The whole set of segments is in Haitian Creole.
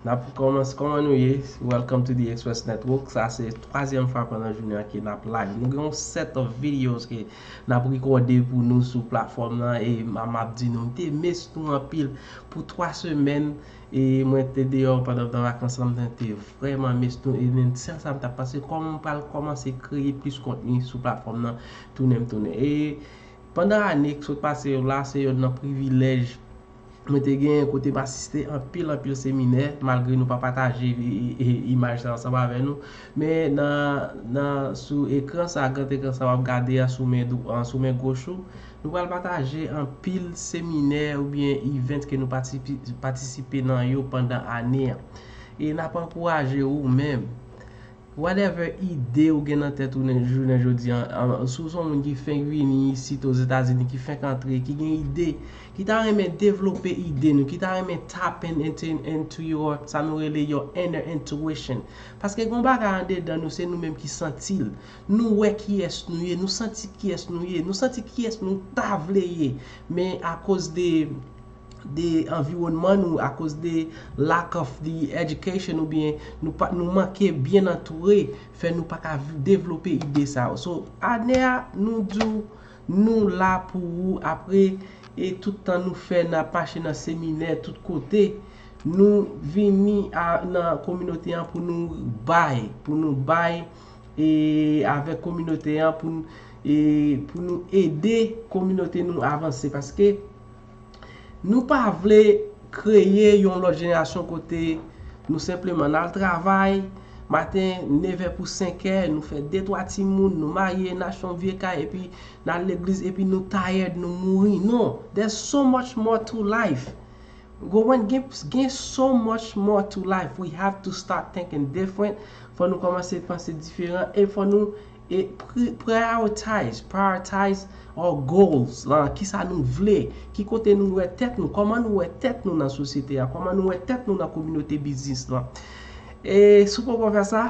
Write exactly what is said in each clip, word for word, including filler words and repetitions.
N ap kòmanse, kòman nou ye? Welcome to the Express Network. Sa se twazyèm fwa pandan jounen an ke n ap live. Nou gen yon set of videos ke n ap rekòde pou nou sou platfòm nan e m ap di nou, m te miss nou anpil pou twa semèn e mwen te deyò pandan, pandan vakans lan, mwen te vrèman miss nou e men sèl sa m t ap panse, kòman m pral kòmanse kreye plis kontni sou platfòm nan, tounen m tounen. E pandan ane k sot pase yo la, se yonn nan privilèj mwen te genyen kote m asiste anpil, anpil seminè, malgre nou pa pataje i- i- i- imaj sa ansanm avè nou. Men nan, nan, sou ekran sa, gran ekran sa w ap gade a sou men, dou- an, sou men goch ou, nou pral pataje anpil seminè oubyen event ke nou patisipi- patisipe nan yo pandan ane an. E n ap ankouraje ou menm. Whatever ide ou gen nan tèt ou nan jounen jodi an, an, si w se yon moun ki fenk vini isit Ozetazini, ki fenk antre, ki gen ide, ki ta renmen devlope ide nou, ki ta renmen tap in into, into your, sa nou rele your inner intuition. Paske gen yon bagay andedan nou, se nou menm ki santi l. Nou wè kiyès nou ye, nou santi kiyès nou ye, nou santi kiyès nou ta vle ye. Men akoz de de anviwònman nou, akoz de lack of the education oubyen nou pa, nou manke byen antoure, fè nou pa ka devlope ide sa yo. So, ane a, nou di w, nou la pou ou, apre e tout tan nou fè n ap mache nan seminè tout kote, nou vini a, nan kominote an pou nou bay, pou nou bay e avèk kominote an, pou n- e pou nou ede kominote nou avanse, paske nou pa vle kreye yon lòt jenerasyon kote nou senpleman n al travay maten nevè pou senkè, nou fè de twa timoun, nou marye, n achte yon vye kay, epi n al legliz, epi nou tired, nou mouri. Non, there's so much more to life. Ou konprann? Gen, gen so much more to life. We have to start thinking different. Fò nou kòmanse panse diferan e fò nou e pri- prioritize, prioritize our goals lan, kisa nou vle, ki kote nou wè tèt nou, kòman nou wè tèt nou nan sosyete a, kòman nou wè tèt nou nan kominote biznis lan. E si w poko fè sa,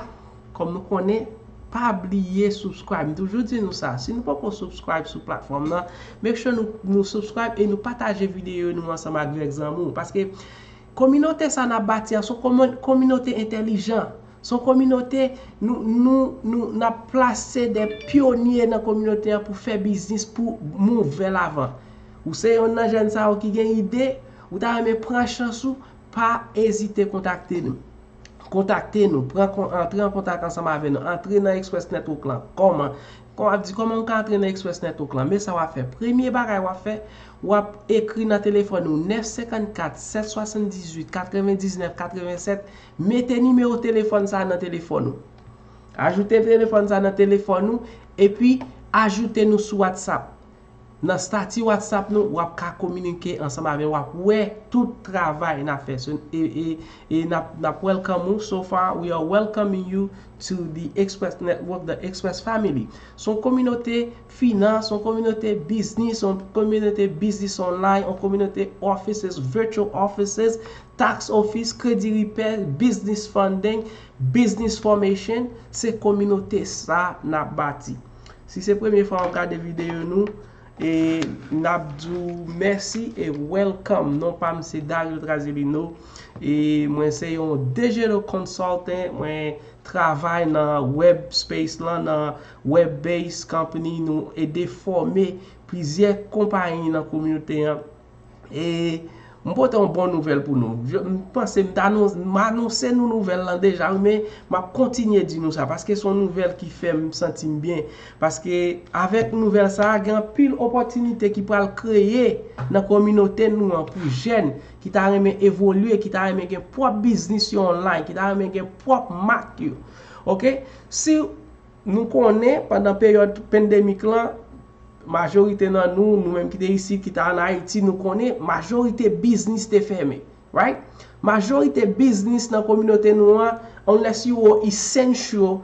kòm nou konnen, pa bliye subscribe. M toujou di nou sa, si nou poko subscribe sou platfòm nan, make sure nou, nou subscribe e nou pataje videyo nou ansanm ak vèk zanmi w. Paske kominote sa n ap bati an, se yon komi- kominote entèlijan. Se yon kominote, nou, nou, nou, n ap plase de pyonye nan kominote an pou fè biznis, pou move lavan. Ou se yonn nan jèn sa yo ki gen ide, ou ta renmen pran chans ou, pa ezite kontakte nou. Kontakte nou, pran kon- antre an kontak ansanm avè nou, antre nan Express Network lan. Kòman? Kòm ap di, kòman ou ka antre nan Express Network lan? Men sa w ap fè. Premye bagay w ap fè, w ap ekri nan telefòn ou nèf senkannkat sèt swasanndizuit katrevendiznèf katrevensèt, mete nimewo telefòn sa nan telefòn ou. Ajoute telefòn sa nan telefòn ou, epi ajoute nou sou WhatsApp. Nan stati WhatsApp nou, w ap ka kominike ansanm avè, w ap wè tout travay n ap fè. So, e, e, e n ap, n ap welcome ou. So far, we are welcoming you to the Express Network, the Express Family. Se yon kominote finans, yon kominote biznis, yon kominote biznis online, yon kominote offices, virtual offices, tax office, kredi ripè, business funding, business formation, se kominote sa n ap bati. Si se premye fwa w ap gade videyo nou, e n ap di w mèsi e welcome. Non pa m se Daryl Trazilino. E mwen se yon digital consultant. Mwen travay nan web space lan, nan web based company. Nou ede fòme plizyè konpayi nan kominote an. E m pote yon bon nouvèl pou nou. Je- M panse m t anons- m anonse nou nouvèl lan deja, wi, men m ap kontinye di nou sa, paske se yon nouvèl ki fè m santi m byen. Paske avèk nouvèl sa a, gen anpil opòtinite ki pral kreye nan kominote nou an pou jèn ki ta renmen evolye, ki ta renmen gen pwòp biznis yo online, ki ta renmen gen pwòp mak yo. Oke? Si nou konnen, pandan peryòd pandemik lan, majorite nan nou, nou menm ki te isit, ki ta ann Ayiti, nou konnen majorite biznis te fèmen, right? Majorite biznis nan kominote nou an, unless you are essential,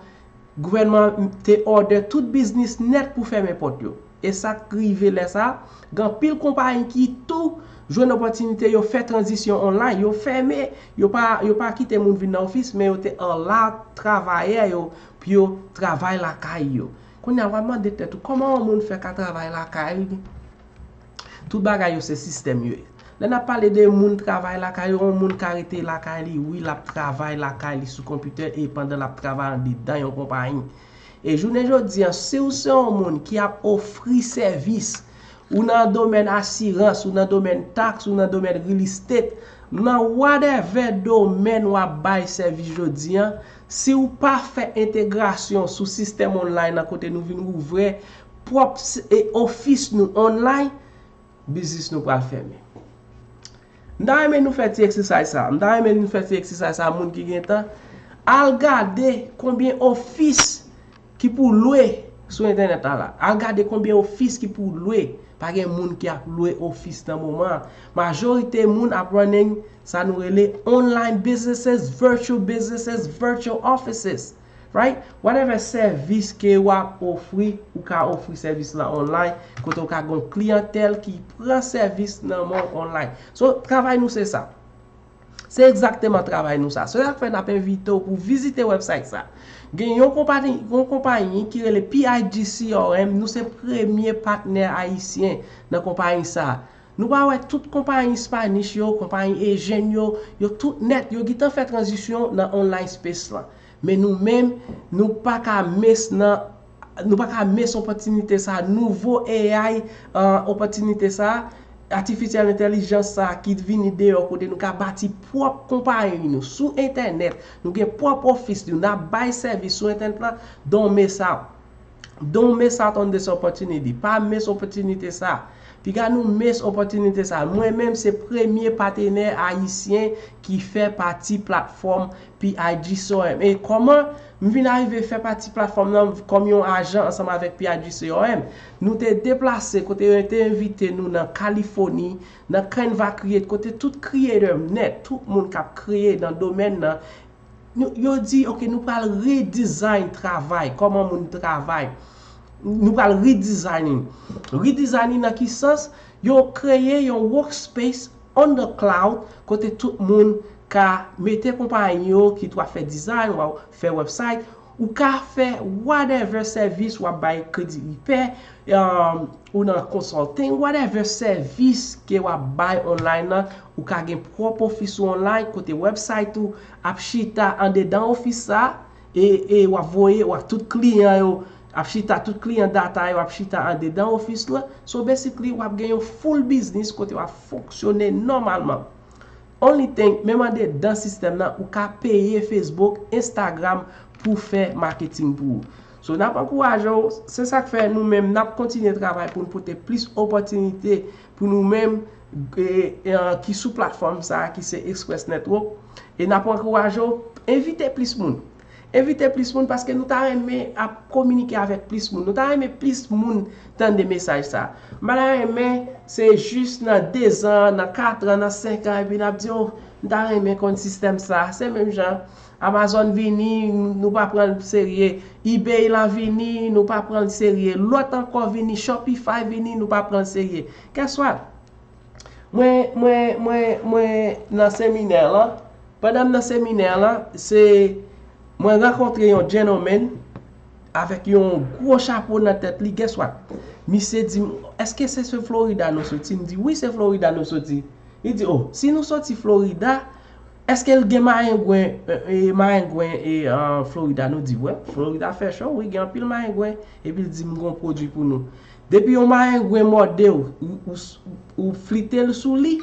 gouvènman te order tout biznis nèt pou fèmen pòt yo. E sa k rive lè sa, gen anpil konpayi ki tou jwenn opòtinite, yo fè tranzisyon online, yo fèmen, yo pa, yo pa kite moun vin nan ofis, men yo te allow travayè yo pou yo travay lakay yo. Kounye a, w ap mande tèt ou, kòman yon moun fè ka travay lakay li? Tout bagay yo se sistèm yo ye. Lè n ap pale de moun travay lakay yo, yon moun ka rete lakay li, wi, l ap travay lakay li sou konpitè e pandan l ap travay andedan yon konpayi. E jounen jodi a, si w se yon moun ki ap ofri sèvis, ou nan domèn asirans, ou nan domèn taks, ou nan domèn real estate, nan whatever domèn w ap bay sèvis jodi a, si w pa fè entegrasyon sou sistèm online nan kote nou vin ouvè pwòp s- e ofis nou online, biznis nou pral fèmen. M ta renmen nou fè ti exercise sa. M ta renmen nou fè ti exercise sa, moun ki gen tan. Al gade konbyen ofis ki pou lwe sou entènèt la la. Al gade konbyen ofis ki pou lwe. Pa gen moun ki ap lwe ofis nan moman an. Majorite moun ap running sa nou rele online businesses, virtual businesses, virtual offices. Right? Whatever sèvis ke w ap ofri, ou ka ofri sèvis la online, kote w ka gen yon kliyantèl ki pran sèvis nan men w online. So, travay nou se sa. Se egzakteman travay nou sa. Se sa k fè n ap envite w pou vizite website sa. Gen yon konpayi, yon konpayi ki rele P I G C R M, nou se premye patnè ayisyen nan konpayi sa. Nou pa wè tout konpayi Spanish yo, konpayi Asian yo, yo tout nèt, yo gentan fè tranzisyon nan online space lan. Men nou menm, nou pa ka miss nan, nou pa ka miss opòtinite sa, nouvo A I, uh, opòtinite sa, artificial intelligence sa ki vini deyò kote nou ka bati pwòp konpayi nou sou entènèt, nou gen pwòp ofis nou, n ap bay sèvis sou entènèt la, don't miss out. Don't miss out on this opportunity. Pa miss opòtinite sa. Piga nou miss opòtinite sa. Mwen menm se premye patenè ayisyen ki fè pati platfòm P I G C R M. E kòman m vin arive fè pati platfòm nan kòm yon ajan ansanm avèk P I G C R M? Nou te deplase kote yo te envite nou nan Kalifòni, nan Canva Create, kote tout creator nèt, tout moun k ap kreye nan domèn nan, nou, yo di, ok, nou pral redesign travay, kòman moun travay. Nou pral redesigning. Redesigning nan ki sans? Yo kreye yon workspace on the cloud kote tout moun ka mete konpayi yo ki t ap fè design, w ap fè website, ou ka fè whatever sèvis, w ap bay kredi ipè, um, ou nan consulting, whatever sèvis ke w ap bay online nan, ou ka gen pwòp ofis ou online kote website ou ap chita andedan ofis sa, e, e w ap voye, w ap tout kliyan yo, ap chita tout kliyan data yo, ap chita andedan ofis la. So basically, w ap gen yon full business kote w ap fonksyone nòmalman. Only thing, menm andedan sistèm nan, ou ka peye Facebook, Instagram pou fè marketing pou ou. So, n ap ankouraje w, se sa k fè nou menm, n ap kontinye travay pou n pote plis opòtinite pou nou menm, e, e, ki sou platfòm sa a, ki se Express Network. E n ap ankouraje w, envite plis moun. Envite plis moun paske nou ta renmen ap kominike avèk plis moun. Nou ta renmen plis moun tande mesaj sa. M pa ta renmen se jis nan dezan, nan katran, nan senkan, epi n ap di, oh, m ta renmen konn sistèm sa. Se menm jan Amazon vini, nou pa pran l serye. eBay la vini, nou pa pran l serye. Lòt ankò vini, Shopify vini, nou pa pran l serye. Guess what? Mwen, mwen, mwen, mwen nan seminè lan. Pandan m nan seminè lan, se mwen rankontre yon gentleman avèk yon gwo chapo nan tèt li. Guess what? Misye di m, èske se, se Florida nou soti? M di, wi, se Florida nou soti. Li di, oh, si nou soti Florida, èske l gen mayengwen, e, e, mayengwen, e, an Florida? Nou di, wè, Florida fè cho, wi, gen anpil mayengwen. Epi l di m gon pwodui pou nou. Depi yon mayengwen mòde w, ou, ou, ou flite l sou li,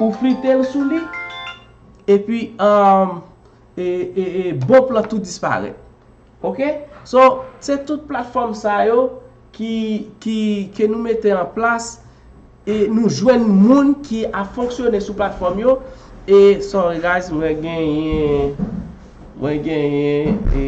ou flite l sou li, epi, um, e, e, e, bon plant ou disparèt. Ok? So, se tout platfòm sa yo ki, ki, ke nou mete an plas e nou jwenn moun ki ap fonksyone sou platfòm yo. E, sorry guys, mwen genyen, mwen genyen e,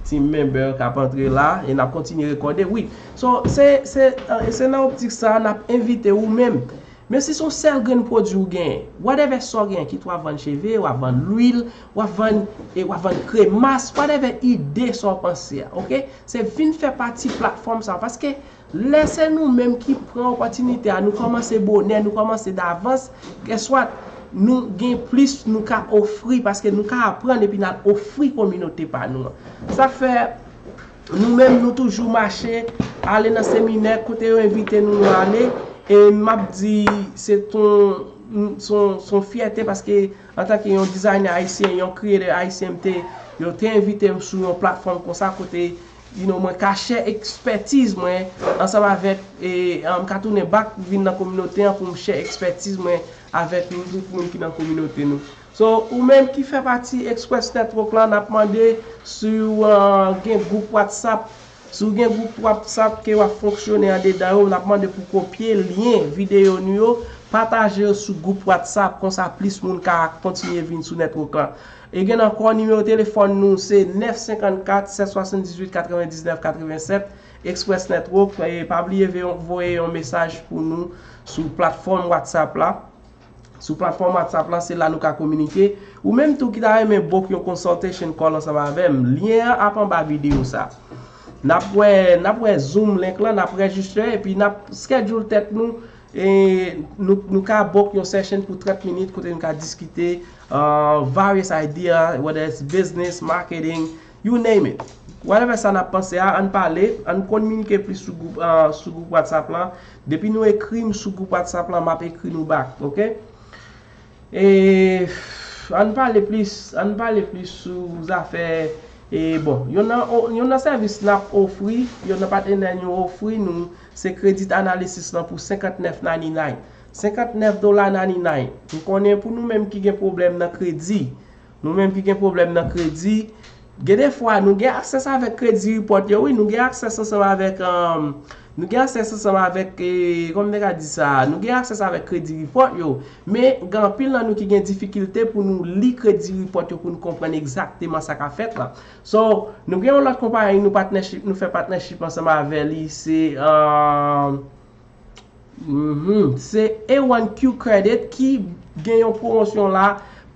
team member k ap antre la e n ap kontinye rekòde. Wi. So, se, se, e, se nan optik sa a n ap envite ou menm. Menm si se yon sèl grenn pwodui ou genyen, whatever sa w genyen, kit w ap vann cheve, w ap vann lwil, w ap vann, e, w ap vann kremas, whatever ide sa w panse a, ok? Se vin fè pati platfòm sa a, paske lè se nou menm ki pran opòtinite a, nou kòmanse bonè, nou kòmanse davans, guess what? Nou gen plis nou ka ofri, paske nou ka aprann epi n al ofri kominote pa nou an. Sa k fè nou menm, nou toujou mache, ale nan seminè, kote yo envite nou, nou ale, E m ap di se ton, se yon, se yon fyète paske antanke yon designer ayisyen, yon creator ayisyen, m te, yo te envite m sou yon platfòm konsa kote you know, mwen ka share ekspertiz mwen ansanm avèk, e, m ka tounen back vin nan kominote an pou m share ekspertiz mwen avèk nou tout moun ki nan kominote nou. So, ou menm ki fè pati Express Network la, n ap mande si w uh, gen gwoup WhatsApp. Si w gen gwoup WhatsApp ke w ap fonksyone andedan yo, n ap mande pou kopye lyen videyo nou yo, pataje yo sou gwoup WhatsApp, konsa plis moun ka kontinye vin sou network la. E gen ankò nimewo telefòn nou se nèf senkannkat sèt swasanndizuit katrevendiznèf katrevensèt, Express Network. E pa bliye voye yon mesaj pou nou sou platfòm WhatsApp la. Sou platfòm WhatsApp la, se la nou ka kominike. Ou menm tou ki ta renmen book yon consultation call ansanm avè m, lyen an ap anba videyo sa. N ap wè, n ap wè Zoom link lan, n ap rejistre epi n ap schedule tèt nou. E nou, nou ka book yon session pou trant minit kote nou ka diskite uh, various idea, whether it's business, marketing, you name it. Whatever sa n ap panse a, ann pale, ann kominike plis sou gwoup, uh, sou gwoup WhatsApp lan. Depi nou ekri m sou gwoup WhatsApp lan, m ap ekri nou back, ok? E ann pale plis, ann pale plis sou zafè, e bon, yon nan, yon nan sèvis n ap ofri, yon nan patnè nou ofri nou, se credit analysis lan pou senkantnèf ninety-nine. Senkantnèf dola ninety-nine. M konnen pou nou menm ki gen pwoblèm nan kredi, nou menm ki gen pwoblèm nan kredi, gen de fwa nou gen access avèk credit report yo, wi, nou gen access ansanm avèk, um, nou gen access ansanm avèk, e, kòman m te ka di sa, nou gen access avèk credit report yo, men gen anpil nan nou ki gen difikilte pou nou li credit report yo, pou nou konprann egzakteman sa k ap fèt la. So, nou gen yon lòt konpayi, nou partnership, nou fè partnership ansanm avè li, se, um, Mhm. Se A one Q Credit ki gen yon pwomosyon la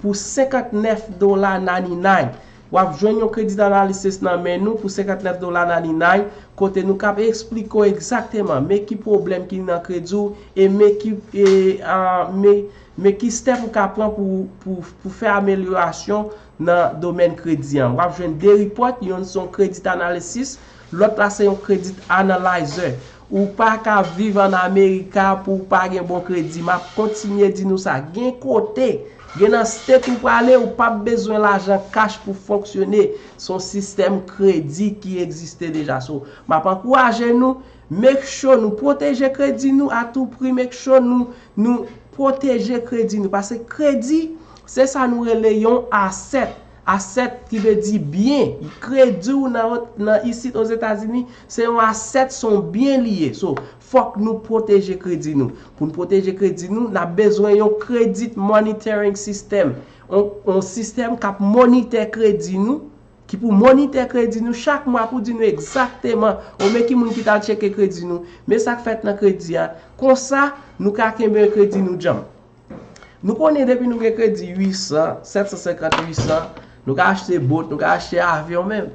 pou senkantnèf dola ninety-nine. W ap jwenn yon credit analysis nan men nou pou senkantnèf dola ninety-nine, kote nou kap eksplike w egzakteman men ki pwoblèm ki nan kredi w e men ki, e, a, men, men ki step ou ka pran pou, pou, pou fè amelyorasyon nan domèn kredi an. W ap jwenn de report, yonn se yon credit analysis, lòt la se yon credit analyzer. Ou pa ka viv an Amerika pou w pa gen bon kredi. M ap kontinye di nou sa. Gen kote, gen nan state ou prale, ou p ap bezwen lajan cash pou fonksyone. Se yon sistèm kredi ki egziste deja. So, m ap ankouraje nou, make sure nou pwoteje kredi nou a tou pri, make sure nou, nou pwoteje kredi nou. Paske kredi, se sa nou rele yon asset. Asset ki vle di byen. Kredi w nan, nan isit Ozetazini, se yon asset, se yon byen li ye. So, fòk nou pwoteje kredi nou. Pou n pwoteje kredi nou, n ap bezwen yon credit monitoring system. Yon, yon sistèm k ap monitè kredi nou, ki pou monitè kredi nou chak mwa pou di nou egzakteman, o, men ki moun ki t al tcheke kredi nou, men sa k fèt nan kredi a. Konsa, nou ka kenbe kredi nou djanm. Nou konnen depi nou gen kredi uit san, sèt san senkant, uit san, nou ka achte bot, nou ka achte avyon menm.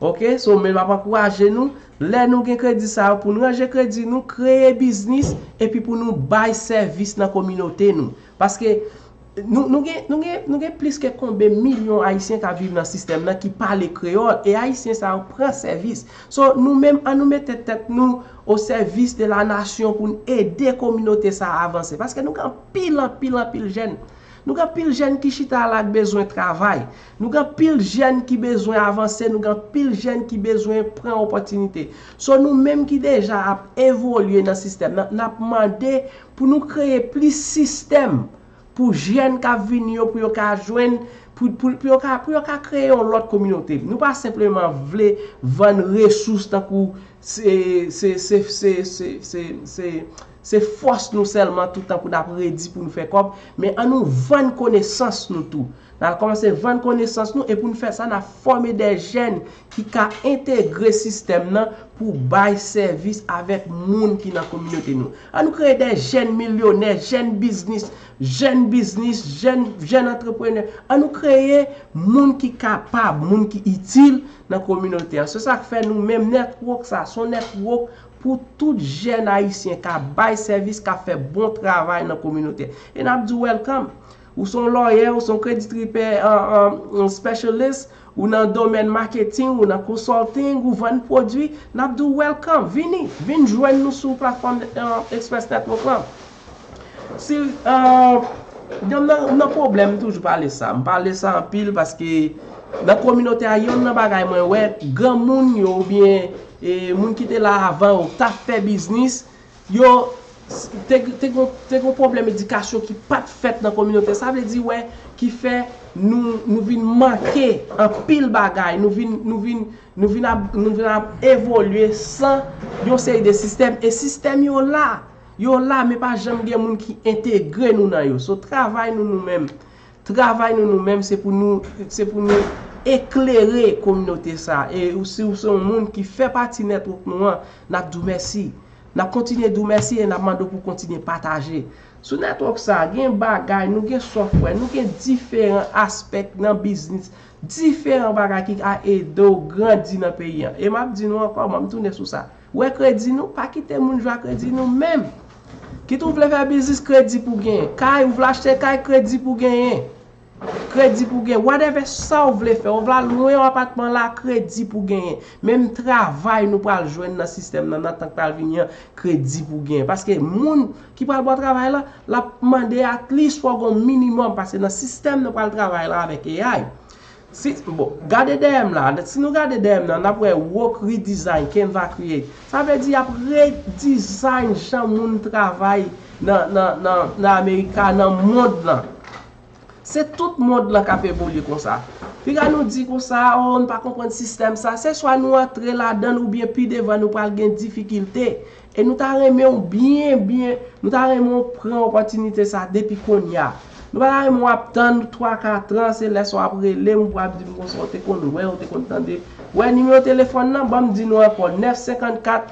Ok? So, men m ap ankouraje nou, lè nou gen kredi sa yo, pou n ranje kredi nou, kreye biznis, epi pou nou bay sèvis nan kominote nou. Paske nou, nou gen, nou gen, nou gen plis ke konbe milyon Ayisyen k ap viv nan sistèm nan ki pale kreyòl, e Ayisyen sa yo pran sèvis. So, nou menm, ann nou mete tèt nou o sèvis de la nasyon pou n ede kominote sa a avanse. Paske nou gen anpil, anpil, anpil jèn. Nou gen anpil jèn ki chita la k bezwen travay. Nou gen anpil jèn ki bezwen avanse, nou gen anpil jèn ki bezwen pran opòtinite. So, nou menm ki deja ap evolye nan sistèm nan, n ap mande pou nou kreye plis sistèm pou jèn k ap vini yo, pou yo ka jwenn, pou, pou, pou yo ka, pou yo ka kreye yon lòt kominote. Nou pa senpleman vle vann resous tankou se, se, se, se, se, se, se, se fòs nou sèlman tout tan pou n ap redi pou nou fè kòb, men ann nou vann konesans nou tou. N a kòmanse vann konesans nou, e pou n fè sa, n a fòme de jèn ki ka entegre sistèm nan pou bay sèvis avèk moun ki nan kominote nou. Ann nou kreye de jèn milyonè, jèn biznis, jèn biznis, jèn, jèn antreprenè. Ann nou kreye moun ki kapab, moun ki itil nan kominote an. Se sa k fè nou menm network sa, se yon network pou tout jèn ayisyen k ap bay sèvis, k ap fè bon travay nan kominote. E n ap di w welcome. Ou se yon lawyer, ou se yon credit repair uh, um, specialist, ou nan domèn marketing, ou nan consulting, ou vann pwodui, n ap di w welcome, vini, vin jwenn nou sou platfòm uh, Express Network lan. Si uh, nan, nan pwoblèm, m toujou pale sa. M pale sa anpil paske nan kominote a, yonn nan bagay mwen wè, granmoun yo oubyen e, moun ki te la avan yo, t ap fè biznis, yo te, te, gon, te gon pwoblèm edikasyon ki pa t fèt nan kominote. Sa vle di, wè, ki fè nou, nou vin manke anpil bagay, nou vin, nou vin, nou vin ap, nou vin ap evolye san yon seri de sistèm, e sistèm yo la, yo la, men pa janm gen moun ki entegre nou nan yo. So, travay nou, nou menm, travay nou, nou menm, se pou nou, se pou nou eklere kominote sa. E ou, si ou se yon moun ki fè pati network nou an, n ap di w mèsi. N ap kontinye di w mèsi e n ap mande w pou w kontinye pataje. Sou network sa, gen bagay, nou gen software, nou gen diferan aspè nan biznis, diferan bagay ki ka ede w grandi nan peyi an. E m ap di nou ankò, m ap tounen sou sa. Wè kredi nou, pa kite moun jwe ak kredi nou menm. Kit ou vle fè biznis, kredi pou genyen. Kay, ou vle achte kay, kredi pou genyen. Kredi pou gen whatever sa w vle fè. Ou vle al lwen yon apatman la, kredi pou genyen. Menm travay nou pral jwenn nan sistèm nan, nan tan k pral vini an, kredi pou genyen. Paske moun ki pral ba w travay la, l ap mande at least fò w gen yon minimòm, paske nan sistèm nou pral travay la avèk A I. Si, bon, gade dèyè m la, si nou gade dèyè m nan, n ap wè woke redesign, Canva create. Sa vle di y ap redesign jan moun travay nan, nan, nan, nan Amerika, nan mond lan. Se tout mond lan k ap evolye konsa. Piga nou di konsa, o, n pa konprann sistèm sa. Se swa nou antre ladan l oubyen pi devan nou pral gen difikilte. E nou ta renmen w byen, byen, nou ta renmen w pran opòtinite sa depi kounye a. Nou pa ta renmen w ap tann twa, kat an, se lè sa w ap rele m, w ap di m konsa, w te konn wè, w te konn tande. Wè nimewo telefòn nan, ban m di nou ankò, nèf senkannkat,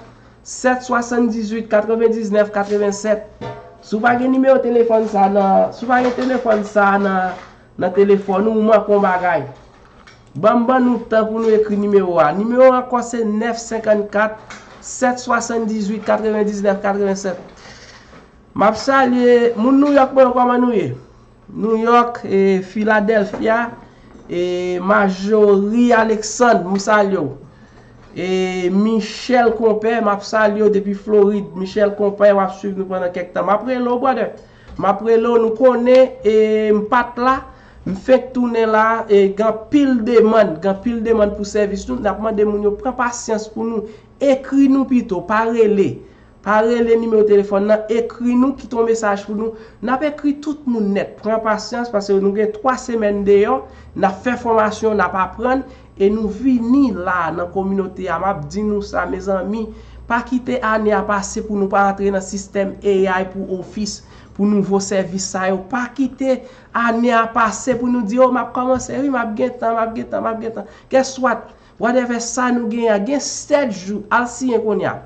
sèt swasanndizuit, katrevendiznèf, katrevensèt. Si w pa gen nimewo telefòn sa nan, si w pa gen telefòn sa nan, nan telefòn ou, ou manke yon bagay. Ban m ban nou tan pou nou ekri nimewo a. Nimewo a ankò se nèf senkannkat, sèt swasanndizuit, katrevendiznèf, katrevensèt. M ap salye moun New York mwen yo, kòman nou ye? New York, e, Philadelphia, e, Marjorie Alexandre, m salye w. E, Michel Konpè, m ap salye w depi Florid. Michel Konpè, w ap swiv nou pandan kèk tan. M ap rele w, brother. M ap rele w, nou konnen, e, m pa t la, m fenk tounen la, e, gen anpil demann, gen anpil demann pou sèvis nou. N ap mande moun yo pran pasyans pou nou, ekri nou pito, pa rele. Pa rele nimewo telefòn nan, ekri nou, kite yon mesaj pou nou. N ap ekri tout moun nèt. Pran pasyans, paske nou gen twa semèn deyò, n ap fè fòmasyon, n ap aprann, e nou vini la nan kominote a. M ap di nou sa, mezanmi, pa kite ane a pase pou nou pa antre nan sistèm A I pou ofis, pou nouvo sèvis sa yo. Pa kite ane a pase pou nou di, o, m ap kòmanse, wi, m ap gen tan, m ap gen tan, m ap gen tan. Guess what? Whatever sa nou genyen an, gen sèt jou, al siyen kounye a.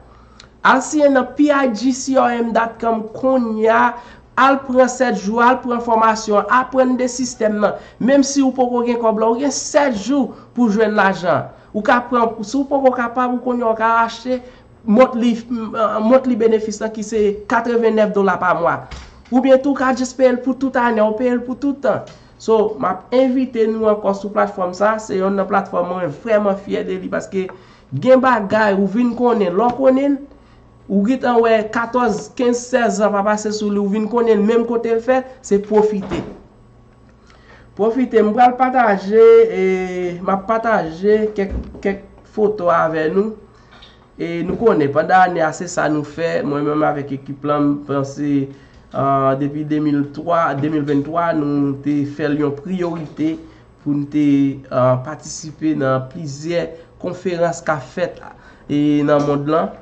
Al siyen nan P I G C R M dot com kounye a, al pran sèt jou, al pran fòmasyon an, aprann de sistèm nan. Menm si ou poko gen kòb la, ou gen sèt jou pou jwenn lajan. Ou ka pran, si ou poko kapab, ou kounye a ou ka achte monthly, monthly benefis lan ki se katrevennèf dola pa mwa. Oubyen tou, ou ka just peye l pou tout ane, ou peye l pou tout tan. So, m ap envite nou ankò sou platfòm sa. Se yonn nan platfòm mwen vrèman fyè de li paske gen bagay ou vin konnen, lè w konnen l, ou gentan wè katòz, kenz, sèz an pa pase sou li, ou vin konnen l menm kote l fèt, se pwofite. Pwofite, m pral pataje, e, m ap pataje kèk, kèk foto avè nou. E nou konnen, pandan ane a, se sa nou fè. Mwen menm avèk ekip lan, m panse, ah, depi de mil twa, de mil venntwa, nou te fè l yon priyorite pou n te, ah, patisipe nan plizyè konferans k ap fèt, e, nan mond lan.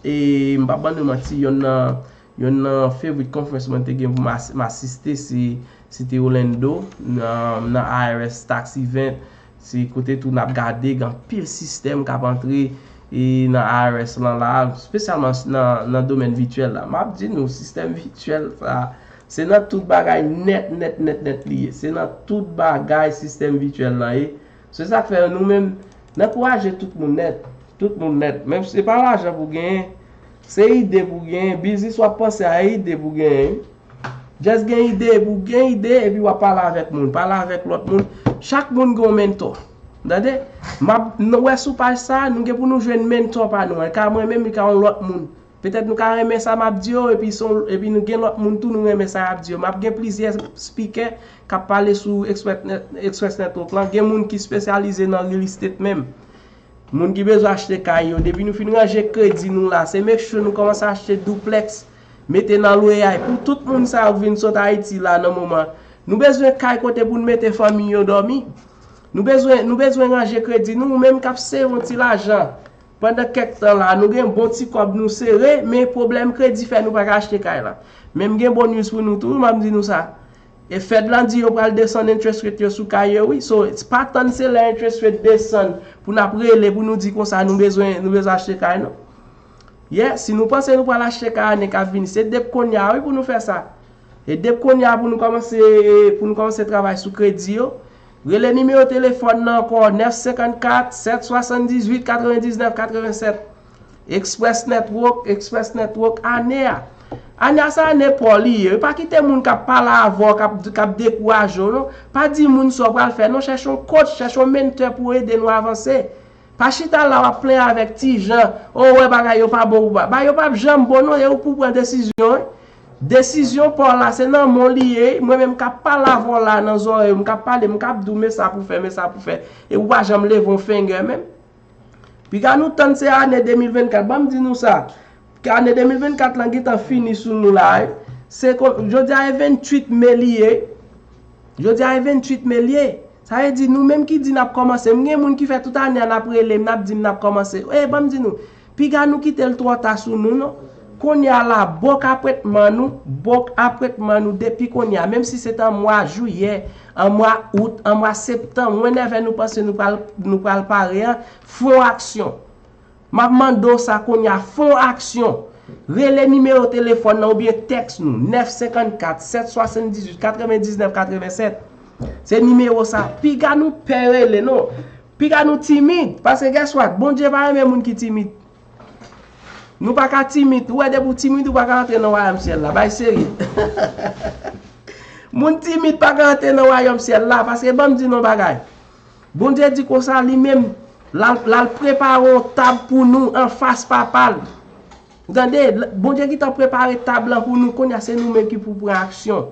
E m p ap ban nou manti, yonn nan, yonn nan favorite conference mwen te gen pou m as-, m asiste, se, se te Orlando, nan, nan I R S tax event. Se kote tou n ap gade, gen anpil sistèm k ap antre, e, nan I R S lan la, espesyalman nan, nan domèn vityèl la. M ap di nou, sistèm vityèl sa, se nan tout bagay nèt, nèt, nèt, nèt li ye. Se nan tout bagay sistèm vityèl lan ye. Se sa k fè nou menm, n ankouraje tout moun nèt. Tout moun nèt. Menm si se pa lajan pou genyen, se ide pou genyen. Biznis w ap panse a, ide pou genyen. Just gen ide, epi w gen ide, epi w ap pale avèk moun, pale avèk lòt moun. Chak moun gen yon mentor. Tande? M ap, nou wè sou paj sa, nou gen pou nou jwenn mentor pa nou an. Li ka mwen menm, li ka yon lòt moun. Petèt nou ka renmen sa m ap di yo, epi, son, epi nou gen lòt moun tou, nou renmen sa y ap di yo. M ap gen plizyè speaker k ap pale sou Express Net- Express Network lan. Gen moun ki espesyalize nan real estate menm. Moun ki bezwen achte kay yo, depi nou fin ranje kredi nou la, se make sure nou kòmanse achte duplex, mete nan lwe a. Pou tout moun sa yo k vin sot Ayiti la nan moman, nou bezwen kay kote pou n mete fanmi yo dòmi. Nou bezwen, nou bezwen ranje kredi nou, ou menm k ap save yon ti lajan. Pandan kèk tan la, nou gen bon ti kòb nou sere, men pwoblèm kredi fè nou pa ka achte kay la. Men m gen bon news pou nou tou, m ap di nou sa. E Fed lan di yo pral desann interest rate yo sou kay yo, wi. So, pa tann se lè interest rate desann pou n ap rele, pou nou di konsa nou bezwen, nou bezwen achte kay, non. Yeah, si nou panse nou pral achte kay ane k ap vini, se depi kounye a, wi, pou nou fè sa. E depi kounye a pou nou kòmanse, pou nou kòmanse travay sou kredi yo. Rele nimewo telefòn nan ankò, nèf senkannkat, sèt swasanndizuit, katrevendiznèf, katrevennsèt. Express Network, Express Network, ane a. Ane a, se ane pa w li ye. Pa kite moun k ap pale avè w, k ap, k ap dekouraje w, non. Pa di moun sa w pral fè, non. Chèche yon coach, chèche yon mentor pou ede nou avanse. Pa chita la w ap plenyen avèk ti jan, o, w wè bagay yo pa bon pou ba. Bagay yo p ap janm bon, non, e ou pou pran desizyon, wi. Desizyon pa w la, se nan men w li ye. Mwen menm k ap pale avè w la nan zòrèy ou, m k ap pale, m k ap di w men sa pou fè, men sa pou fè. E ou pa janm leve yon finger menm. Piga nou tann se ane de mil vennkat. Ban m di nou sa. Ane de mil vennkat lan gentan fini sou nou la, wi. Se kon, jodi a e venntuit me li ye. Jodi a e venntuit me li ye. Sa vle di nou menm ki di n ap kòmanse. M gen moun ki fè tout ane a n ap rele m, n ap di m n ap kòmanse. E ban m di nou, piga nou kite l twò ta sou nou, non. Kounye a la, bòk apwentman nou, bòk apwentman nou depi kounye a. Menm si se t an mwa jiyè, an mwa out, an mwa septanm, wennèvè nou panse nou pral, nou pral pare an, fè yon aksyon. M ap mande w sa kounye a, fè yon aksyon. Rele nimewo telefòn nan oubyen tèks nou, nèf senkannkat, sèt swasanndizuit, katrevendiznèf, katrevennsèt. Se nimewo sa. Piga nou pè rele, non. Piga nou timid. Paske, guess what? Bondye pa renmen moun ki timid. Nou pa ka timid. Ou wè, depi w timid, ou pa ka antre nan wayòm syèl la. Bay serye. Moun timid pa ka antre nan wayòm syèl la. Paske, ban m di nou yon bagay. Bondye di konsa li menm, l al, l al prepare yon tab pou nou anfas Papa l. Ou tande? L- Bondye gentan prepare tab lan pou nou, kounye a se nou menm ki pou pran aksyon.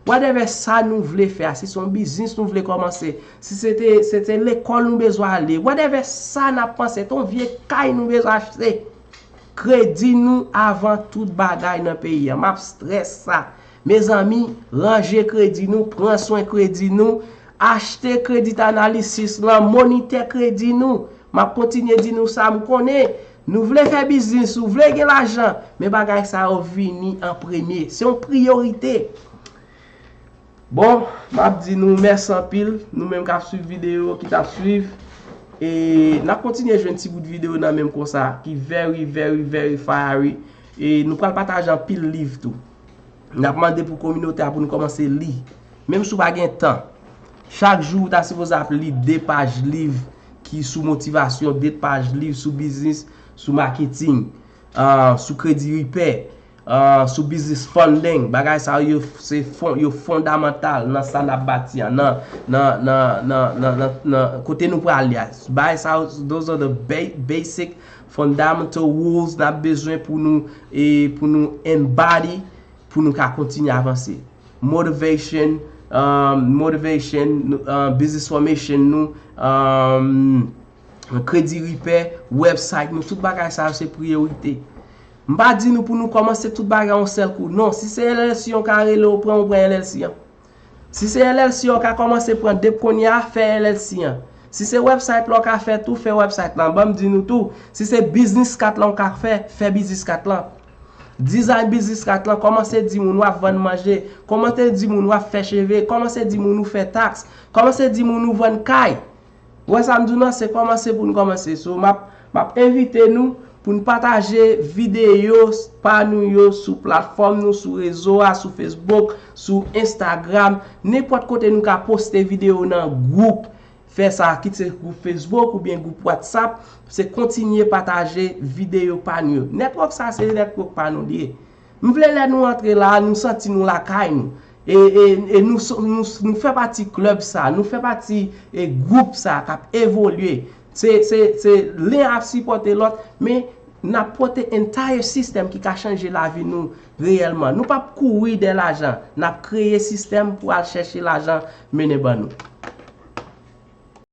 Whatever sa nou vle fè a, si se yon biznis nou vle kòmanse, si se te, se te lekòl nou bezwen ale, whatever sa n ap panse, se yon vye kay nou bezwen achte. Kredi nou avan tout bagay nan peyi a. M ap strès sa. Mezanmi, ranje kredi nou, pran swen kredi nou, achte credit analysis lan, monitè kredi nou. M ap kontinye di nou sa, m konnen nou vle fè biznis, ou vle gen lajan, men bagay sa yo vini an premye. Se yon priyorite. Bon, m ap di nou mèsi anpil, nou menm k ap swiv videyo, ki t ap swiv. E n ap kontinye jwenn ti bout videyo nan men m konsa, ki very, very, very fiery. E nou pral pataje anpil liv tou. N ap mande pou kominote a pou nou kòmanse li. Menm si w pa gen tan, chak jou ou ta sipoze ap li de paj liv ki sou motivasyon, de paj liv sou biznis, sou maketing, ah, sou kredi ripè, ah, sou biznis funding. Bagay sa yo, se fon-, yo fondamantal nan sa n ap bati an, nan, nan, nan, nan, nan, nan, nan kote nou prale a. Bagay sa yo, those are the ba-, basic fundamental rules n ap bezwen pou nou, e pou nou embody, pou nou ka kontinye avanse. Motivation, um, motivation, um, business formation nou, um, kredi ripè, website nou, tout bagay sa yo se priyorite. M pa di nou pou nou kòmanse tout bagay yon sèl kou. Non, si se L L C an w ka rele w pran, ou pran L L C an. Si se L L C an w ka kòmanse pran depi kounye a, fè L L C an. Si se website la w ka fè tou, fè website lan. Ban m di nou tou, si se business card lan w ka fè, fè business card lan. Design business card lan, kòmanse di moun w ap vann manje, kòmanse di moun w ap fè cheve, kòmanse di moun ou fè taks, kòmanse di moun ou vann kay. Ou wè sa m di w nan, se kòmanse pou n kòmanse. So, m ap, m ap envite nou pou n pataje videyo pa nou yo sou platfòm nou, sou rezo a, sou Facebook, sou Instagram, nenpòt kote nou ka poste videyo nan gwoup. Fè sa, kit se gwoup Facebook oubyen gwoup WhatsApp, se kontinye pataje videyo pa nou yo. Network sa, se network pa nou li ye. M vle lè nou antre la, nou santi nou lakay nou. E, e, e nou, so- nou, nou fè pati klèb sa, nou fè pati e gwoup sa k ap evolye. Se, se, se len ap sipòte lòt, men n ap pote entire sistèm ki ka chanje lavi nou reyèlman. Nou p ap kouri dè lajan, n ap kreye sistèm pou al chèche lajan mennen ban nou.